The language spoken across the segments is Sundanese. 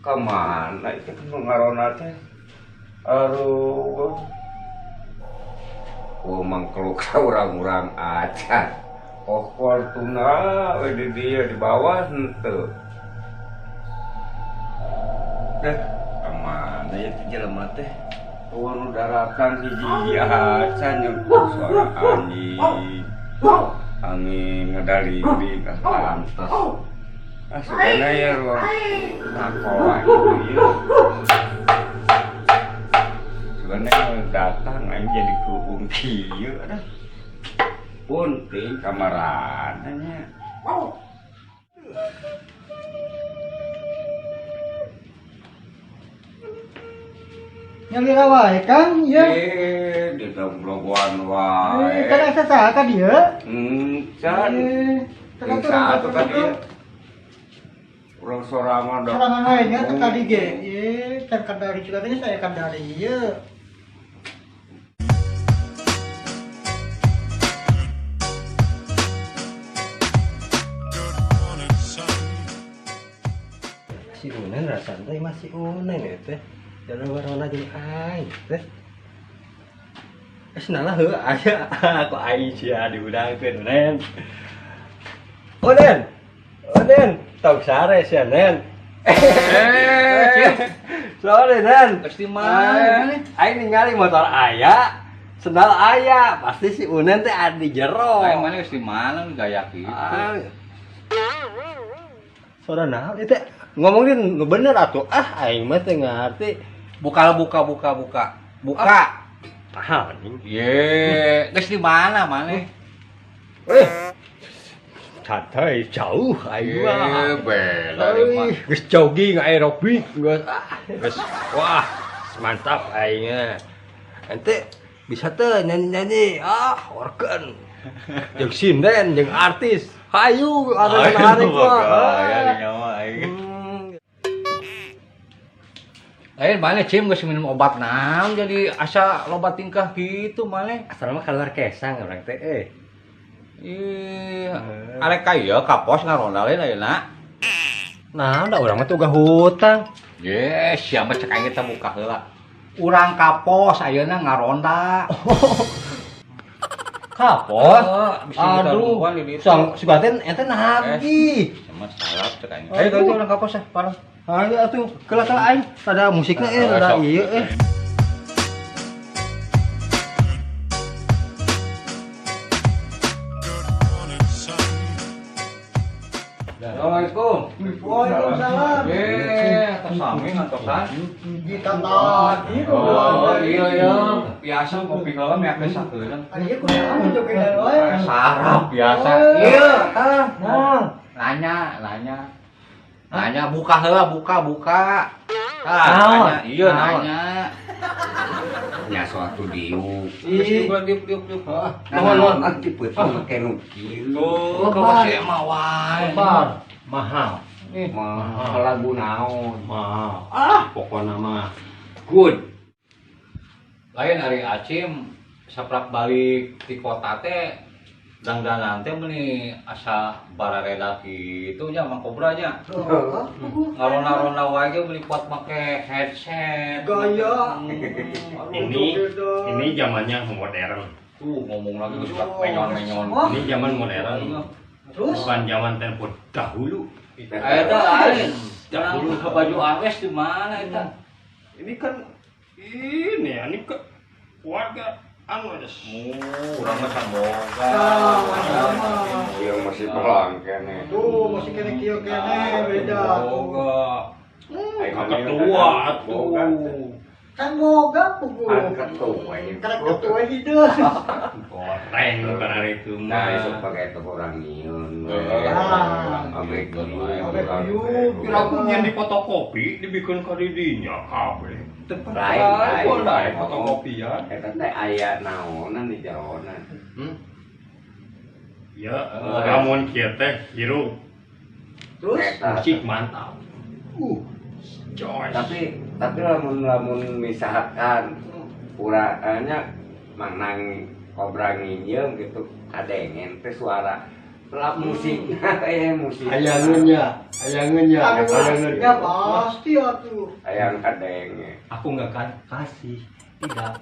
Kemana itu ngarona teh? Aduh. Oh mangkluk urang-urang acan. Oh tuna we di dia di bawah henteu. Deh, kemana ya teh jelema teh? Oh nu daratan hiji-hiji acan jeung suara anjing. Angin ngedaliling pantes. Ah sugana ya ruang takola gitu ya. Sugana datang aing jadi kuung kieu dah. Punting kamarana nya. Nyalira wae Kang, ieu. Eh, di donglogoan wae. Kan asa saha ka dieu? Can. Saha tuh ka dieu? Urang sorangan dah. Sorangan wae nya teu kadi ge. Ieu can kadari juga teh saya kadari ieu. Si Unen rasana teh masih Unen ya teh. Jalan warna jeung aing teh. Geus nalah heuh aya ku aing sia diudangkeun Unen. Unen. Unen, tong sare sia Nen. Sore Nen. Geus di mana? Aing ningali motor aya, sendal aya, pasti si Unen teh ada di jero. Aing mana geus di mana gaya kitu. Sora naon ieu teh? Ngomongin nu bener atuh. Ah, aing mah teu ngarti. Buka buka buka buka. Buka. Ah, anjing. Ye, geus di mana maneh? Santai jauh aing mah. Beda ieu mah. Geus jogging aerobik geus ah, geus wah, mantap aing mah. Ente bisa teu nyanyi-nyanyi ah, organ. Jeung sinden, jeung artis. Hayu anu menarik mah. Ya nyawa aing. Lain maneh cim geus minum obat naon jadi asa loba tingkah gitu maneh. Asal mah keluar kesang urang teh euy. Ih, arek ka ieu ka pos ngaronda lain ayeuna. Nah, da urang mah tuh hutang. Ye, sia mah cek aing teh buka heula. Urang ka pos ayeuna ngaronda. Ka pos? Aduh, sang si baten ente nagih. Sama salap cek aing. Ayo ka urang ka pos ah, parah. Ayo atuh, kelah-kelah aing rada musikna rada ieu Assalamualaikum. Waalaikumsalam. Tos sami ngantosan. Kita tadi. Oh, iya iya. Biasa kopi heula meh ake sakeuna. Ieu kunaon jogedan wae. Sarap biasa. Iya, tah. Nah, Nanya, nanya. Nanya buka heula, buka, buka. Tah, nanya, iya nanya. Nya suatu diuk. Geus diuk diuk diuk. Nuhun nuhun nanti peuting make nu kieu. Tuh, ka si mah wae. Mahal. Mahal lagu naon. Mahal. Ah, pokokna mah good. Lain ari Acim saprak balik di kota teh dangdanan teh meuni asa barareda kitu nya Mang Kobra nya. Ngarona-rona wae ge meuni kuat make headset. Gaya. Ini zamannya modern. Tuh ngomong lagi geus menyon-menyon. Ini zaman modern. Terus bukan zaman tempo dahulu. Eta lain. Dahulu ke baju awes di mana eta? Ini kan ini ke keluarga anu aja. Urang mah can boga. Ieu masih pelang kene. Tuh masih kene kieu kene beda. Boga. Ketua atuh. Kan boga pugu. Kan ketua ini. Kan ketua hideung. Goreng karena itu mah. Nah, isuk pakai itu orang nyieun. Ah. Abe Abe kuyup. Kira aku nyen di fotokopi dibikin ka didinya kabeh. Lain, lain, lain fotokopian. Eta teh aya naonan di jeronan. Ya, lamun kieu teh hirup. Terus Musik mantap. Joy. Tapi lamun misalkan urangnya manang kobra nginjem gitu kadengen teh suara Lap musik, musik. Ayangannya, ayangannya, ayangan. Ya pasti atuh. Ayang kadenge. Aku nggak kan kasih, tidak.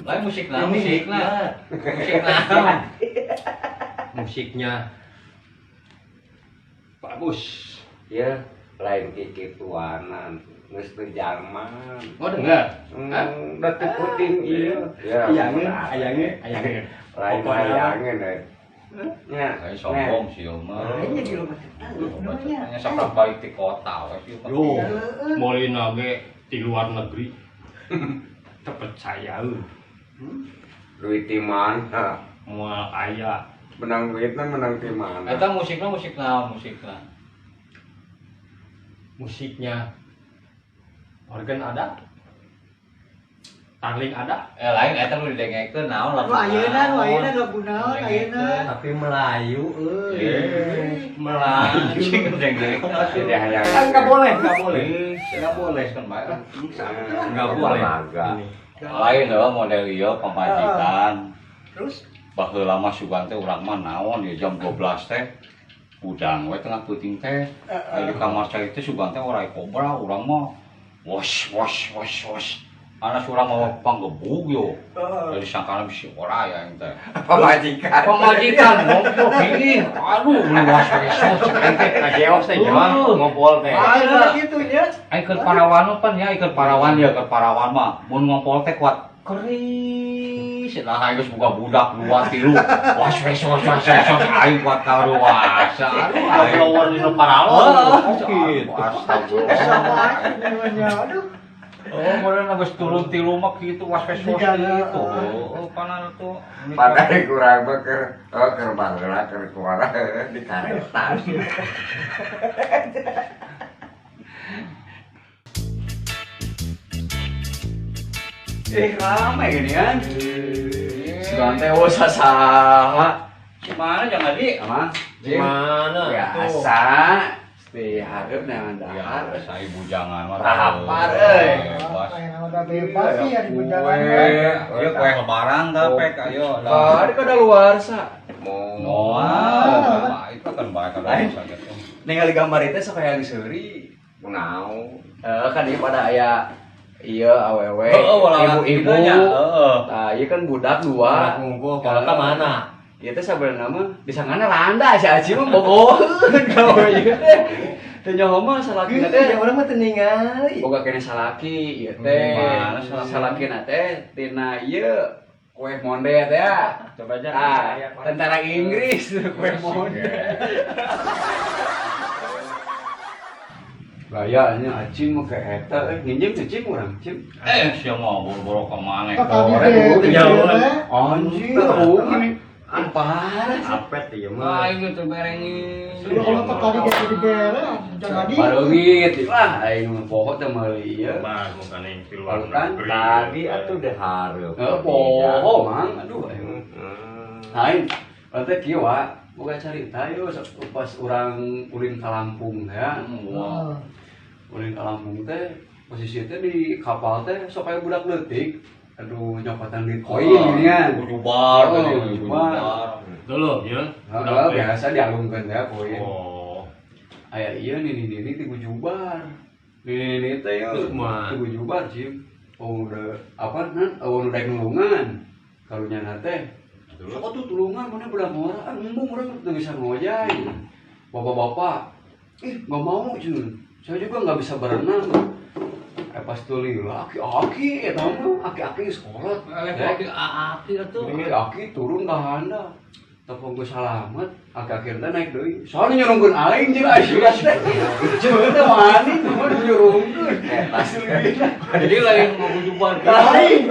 Lain musik lah, musik lah. Musik lah. Musiknya bagus. Ya, lain kikituanan, geus teu zaman. Oh dengar? Udah teu penting ieu. Ya, ayangan, ayangan, ayangan. Lain ayangan eh. Ya, sombong sih mah. Lainnya di rumah kita. Nya saprak balik di kota we sih. Yo, molina ge di luar negeri. Terpercaya. Duit di mana? Moal aya. Menang duitna menang di mana? Eta musikna musik naon musikna? Musiknya organ ada? Tarling ada? Lain eta nu didengekeun naon lagu. Nu ayeuna, nu ayeuna lagu naon ayeuna. Tapi Melayu euy. Melayu dengekeun. Kan enggak boleh, enggak boleh. Enggak boleh kan bae. Enggak boleh. Lain heuh model ieu pamajikan. Terus baheula mah sugan teh urang mah naon ya jam 12 teh. Udang we tengah peuting teh. Di kamar cai teh sugan teh orai kobra urang mah. Wos wos wos wos. Anak surang mau panggebug yo. Jadi sangkana bisi ora ya aing teh. Pamajikan. Pamajikan ngompol gini. Aduh, luas besok cek aing teh kajeos teh jelema ngompol teh. Ah, kitu nya. Aing keur parawan pan ya, keur parawan ya, keur parawan mah. Mun ngompol teh kuat keris. Nah, aing geus boga budak 2 3. Was besok was besok aing kuat karuasa. Aduh, aing lawan dina paralon. Gitu. Astagfirullah. Aduh. Oh, model geus turun tilu mah kitu was was gitu. Oh, panan tuh. Padahal kurang mah keur keur baheula keur kuara di karetan. Rame gini kan. Sugan teh oh sasaha. Gimana jangan di? Amang, gimana? Biasa. Di hareup neangan dahar. Biasa ibu jangan mah. Rahapar euy. Udah bebas sih ya di bujangan. Ieu kue lebaran tah pek ayo. Bari kadaluarsa. Moal. Itu kan bae kadaluarsa gitu. Ningali gambar itu sok hayang seuri. Kunaon? Kan ieu pada aya ieu awewe, ibu-ibu. Tah ieu kan budak dua. Ngumpul ka mana? Ieu teh sabenerna mah disangana randa si Aci mah bogoheun ka ieu teh. Teu nyaho mah salakina teh urang mah teu ningali. Boga keneh salaki ieu teh. Salakina teh tina ieu kue monde teh ya. Coba aja. Tentara Inggris kue monde. Gayanya Aci mah ka eta euy nginjem teh cim urang cim. Sia mah boro-boro ka maneh. Anjir, oh gini. Ampar, apet ieu mah. Aing teu berengin. Kalau tadi geus dibere, jangan di. Bareungit lah aing mah poho teh meuli ieu. Mah bukan yang di luar negeri. Tadi atuh deh hareup. Heuh poho mang, aduh aing. Aing teh kieu wa, boga carita ieu pas urang ulin ka Lampung teh. Ulin ka Lampung teh posisi teh di kapal teh sok aya budak leutik. Aduh, nyokotan duit koin gini kan. Bujubar tadi, bujubar. Dulu ya. Heeh, biasa dialungkeun teh koin. Oh. Aya ieu nini-nini ti bujubar. Nini-nini teh ieu ti bujubar, Cim. Oh, udah apa nan? Oh, nu daek nulungan. Karunya na teh. Sok atuh tulungan mana budak ngora, ah embung urang teu bisa ngojay. Bapak-bapak, ih enggak mau cuy. Saya juga enggak bisa berenang. Pas tuli aki-aki eta mah aki-aki sekolah. Aki-aki atuh. Aki turun ka handap. Telepon geus salamet, aki-aki teh naik deui. Soalnya nyurungkeun aing jeung aing teh. Jeung teh wani mah nyurungkeun. Asli. Jadi lain ngagujuban. Lain.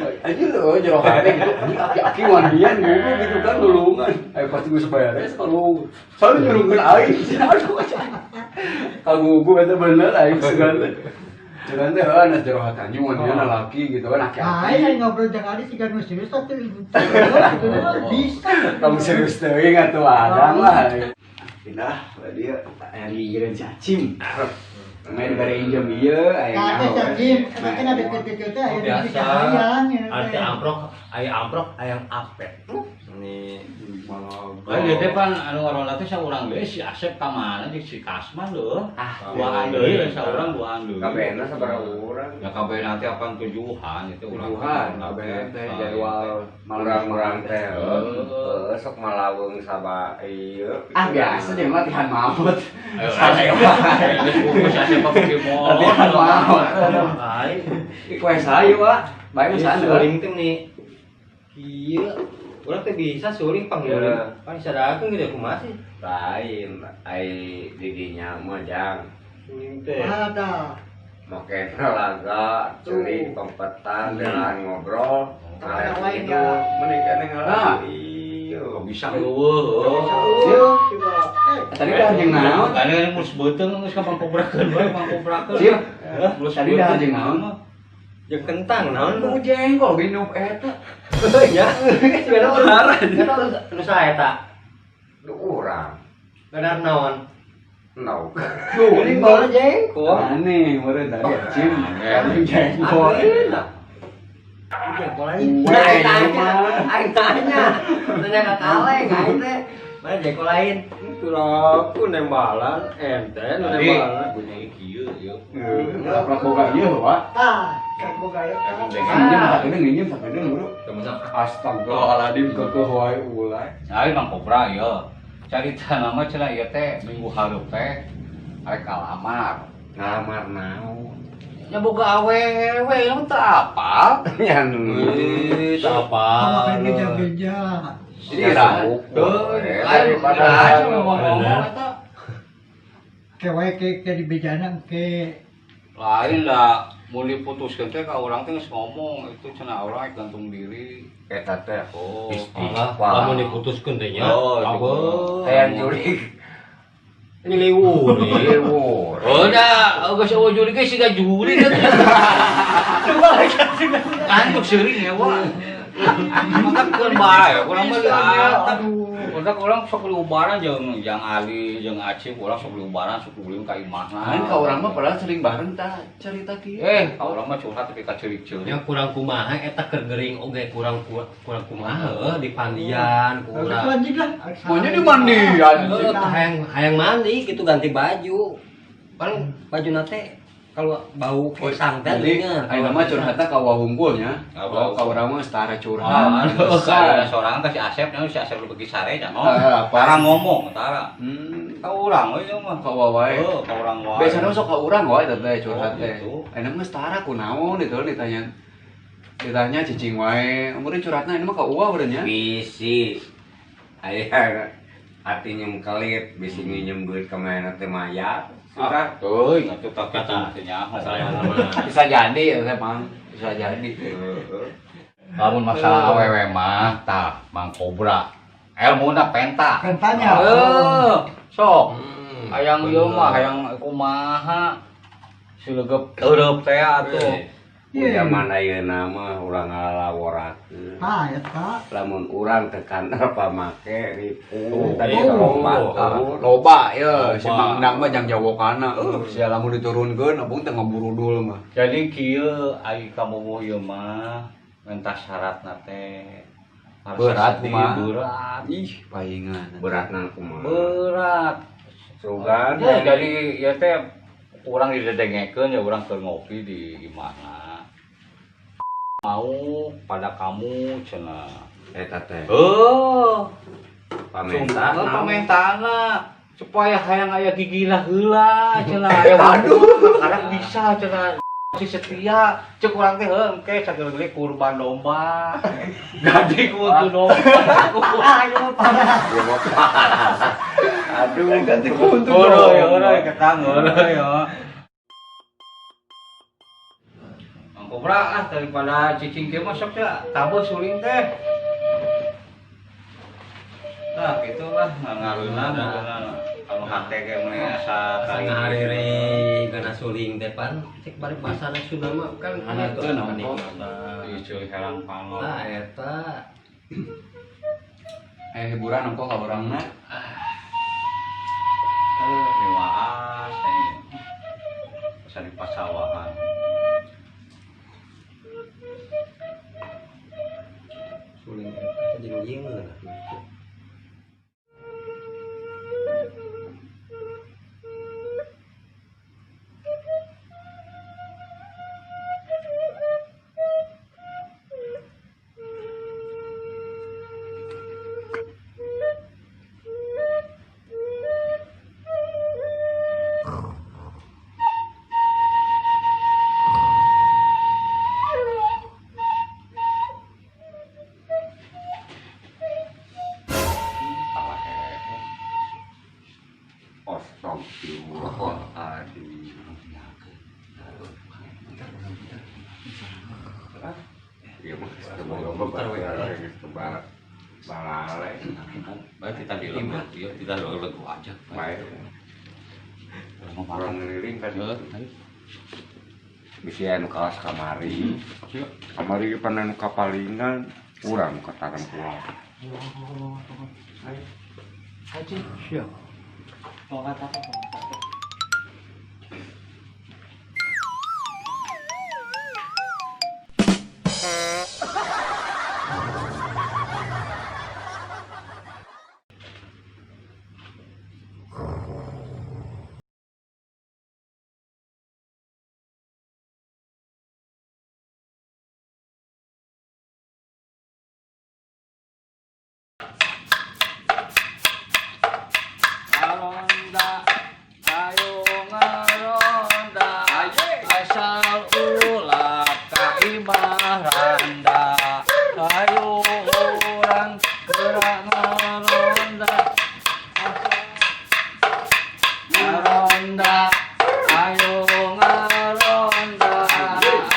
Anjir euy jero hate gitu. Anjing aki-aki wanian ngobrol gitu kan nulungan. Ayo pasti geus beres kalau soalnya nyurungkeun aing. Aduh. Kagugu eta bener aing segala. Cuman teh heuh jero hate anjing wanian laki gitu kan aki-aki. Aing ngobrol jeung Adi siga nu serius atuh bisa. Tong serius teuing atuh adang lah. Pindah dia aya gigireun si Acim. Main bare injem ieu aya naon. Tah Cim, eta kan ada deket-deket teh aya di hayang. Arti amprok, aya amprok, hayang apet. Meni Lain ieu teh pan anu ngaronda teh saurang deui si Asep ka mana jeung si Kasman leuh. Ah, duaan deui saurang duaan deui. Kabehna sabaraha urang? Ya kabeh nanti apan tujuhan itu urang. Tujuhan, kabeh teh jadwal Urang-urang teh heuh sok malaweung saba ieu. Ah biasa deh latihan maut. Ayo geus Asep mah pergi molor. Latihan maut. Lain. Kue sayu ah. Bae mah sana. Suling teh nih. Kieu urang teh bisa suling pangguling. Pan sadakeun gitu kumaha sih? Lain ai didinya mah jang. Suling teh. Ada. Make laga, curi pempetan, jalan ngobrol, Ada ngalir lain gitu. ya. Mending keneh Nah. Iya. Bisa leuweuh. Iya, coba. Tadi dah jeung naon? Kan ini mulus beuteung geus ka pangkobrakeun bae pangkobrakeun. Cil, Mulus tadi dah jeung naon? Jeung kentang naon? Mau jengkol gini eta. Ya. Sebenarnya eta nu saha eta? Duh urang. Benar naon? No. Tuh, Ini bawa jengkol. Aneh, meureun tadi Cim. Jeung jengkol. Jengkol lain. Weh, Aing tanya, mah. aing tanya. Tanya ka kaleng aing teh. Mana jengkol lain? Aku nembalan ente nu nembalan. Bunyi kieu ieu. Laprak boga ieu wa. Tah, kayak boga ya. Nginjem sakedeung, nginjem sakedeung, Bro. Astagfirullahaladzim kekeh wae ulai. Nah, Mang Kobra ieu. Carita nama cenah ieu teh minggu hareup teh arek kalamar. Ngalamar naon? Nya boga awewe yang teu apal. Nyan. Ih, teu apal. Sama beja-beja. Jadi ira. Daripada ngomong eta. Ke wae ke ke di bejana ke Lain lah, mun diputuskeun teh ka urang teh geus ngomong itu cenah urang rek gantung diri. Eta teh Oh, Alah, lamun diputuskeun teh nya. Oh, Abeuh. hayang jurig. Nyiliwur. Liwur. Oh, dah, geus eueuh jurig ge siga jurig kan. Kan cuk seuring ya, wah. Maka keun bae, urang mah liat. Udah urang sok diubaran jeung Jang Ali, jeung Acip, urang sok diubaran, sok ulin ka imahna. Kan ka urang mah padahal sering bareng tah cerita kieu. Ka urang mah curhat tapi ka ceurik-ceurik. Nya kurang kumaha eta keur gering oge kurang kurang kumaha heuh di pandian Itu kurang. anjing lah. Maunya di mandian. Heuh, hayang hayang mandi gitu ganti baju. Paling baju teh kalau bau kesang teh Jadi, nya. ayeuna mah curhatna ka Wa Hungkul nya. Apa? Ka urang mah setara curhat. Ah, aduh, seorang teh si Asep, nya si Asep lu bagi sare nya. Ah, apa? Tara ngomong, tara. Hmm, Ka urang we ieu mah. ka Wa wae. Heuh, ka urang wae. Biasana sok ka urang wae teh teh curhat Oh, teh. gitu. Ayeuna mah setara kunaon itu ditanya. Ditanya cicing wae. Umurnya curhatna ini mah ka Uwa urang nya. Bisi. Aya ati nyengkelit, bisi nginjem duit ka mana teh mayar. Sudah. Euy, atuh tak kitu teh nyaho. Bisa jadi ya teh Mang. Bisa jadi. Lamun masalah awewe mah tah Mang Kobra. Elmuna penta. Pentanya. Heuh, sok. Hmm, Hayang ieu mah hayang kumaha. Si legep eureub teh atuh. Iya. Zaman ayeuna mah urang ngalaworakeun. Tah, eta. Lamun urang teu kanal pamake ripuh tadi Oh. lomba. Loba ya, si Loba. Mang Endang mah jang jawokana. Sia lamun diturunkeun abung teh ngaburudul mah. Jadi kieu ai kamu ieu mah mentah syaratna teh. Berat kumaha? Berat. Ih, paingan. Beratna kumaha? Berat. Sugan. Ya, jadi ya teh urang didedengekeun ya urang keur ngopi di imahna. Mau pada kamu cenah. Eta teh. Oh, Pamenta. Sumpah, pamentana supaya hayang aya gigina heula cenah. Aya aduh, karena bisa cenah. Si setia cek urang teh heuh engke sagele kurban domba. Ganti ku untuk domba. Ah, ieu mah parah. Ya mah parah. Aduh, Ganti ku untuk Heuh, ya heuh ketang heuh ya. Mang Kobra ah daripada cicing kieu mah sok teh tabuh suling teh. Nah, gitu lah ngarunan ngarunan anu hate ge mun asa Asa ngahariri gana suling teh pan cek balik basana Sunda mah kan Nah, kitu itu nongkrong. nikmatna. Ieu herang panon. Nah, eta Hiburan ongkoh ka urangna. Riwaas eh. Asa di pasawahan. Suling eta. Jeung ieu ngeunah. Astagfirullahaladzim. Iya mah balale. Baik kita di lembut, ya kita lembut aja. Baik. Orang ngeliling kan. Bisi anu kalas kamari. Kamari pan anu kapalingan, urang kataran pulang. Ayo. Siap. Tongkat apa? Ngaronda, ayo ngaronda, asal ulah ka imah randa, ayo urang geura ngaronda, ngaronda, ayo ngaronda,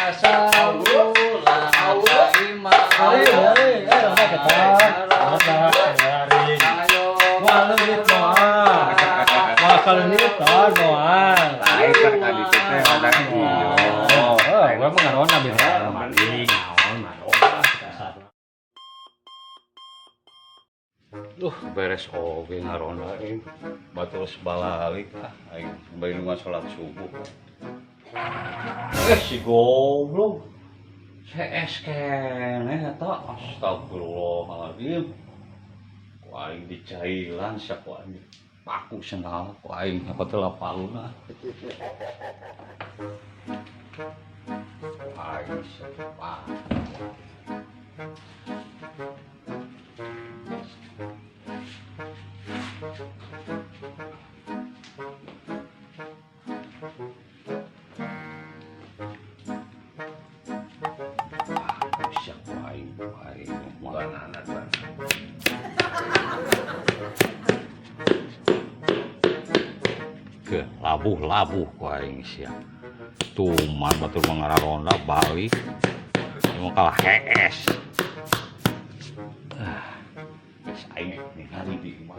asal ulah ka imah randa. Kalau ini tar moal. Lain kan kali teh ada ieu. Oh, gua mah ngaronda bisa. Mandi naon ngaronda kasar. Duh, beres oge ngaronda euy. Batur balalik ah aing bari nungguan salat subuh. Si goblok. CS keneh eta astagfirullahaladzim. Ku aing dicailan sia ku aing. Paku sendal ku aing apa teh lapaluna. Aing sepa. Paku sia ku aing Banana ban. Ke labuh-labuh ku aing sia. Tuman batur mangararonda balik. Emang kalah hees. Ah, geus aing ningali di imah.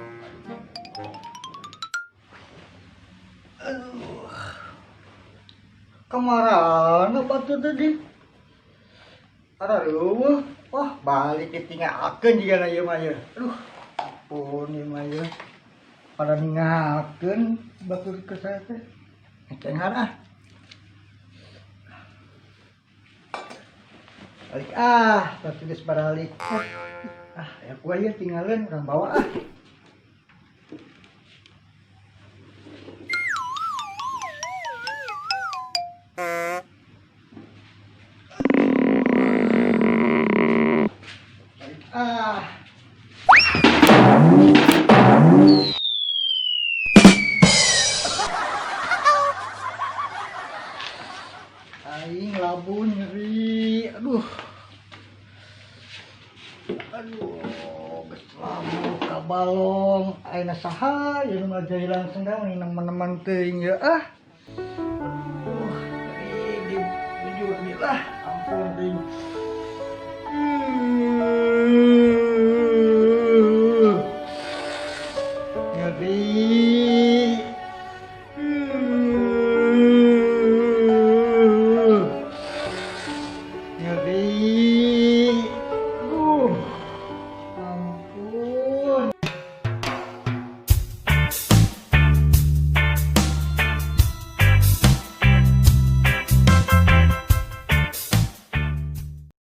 Aduh. Kamarana batur tadi? Aduh, wah balik ditinggalkeun jiga ieu mah ieu. Aduh, ampun ieu mah ieu. Pada ninggalkeun batur ke saya teh. Cenghar ah. Balik ah, batur geus baralik. Ah, ya gua ieu tinggalin urang bawa ah. Balik ah. Aing labu nyeri, aduh, aduh, geus labu ka balong, ayeuna saha ieu nu ngajailan sendang nih neman-neman teuing ya ah, aduh, nyeri di bujur lah.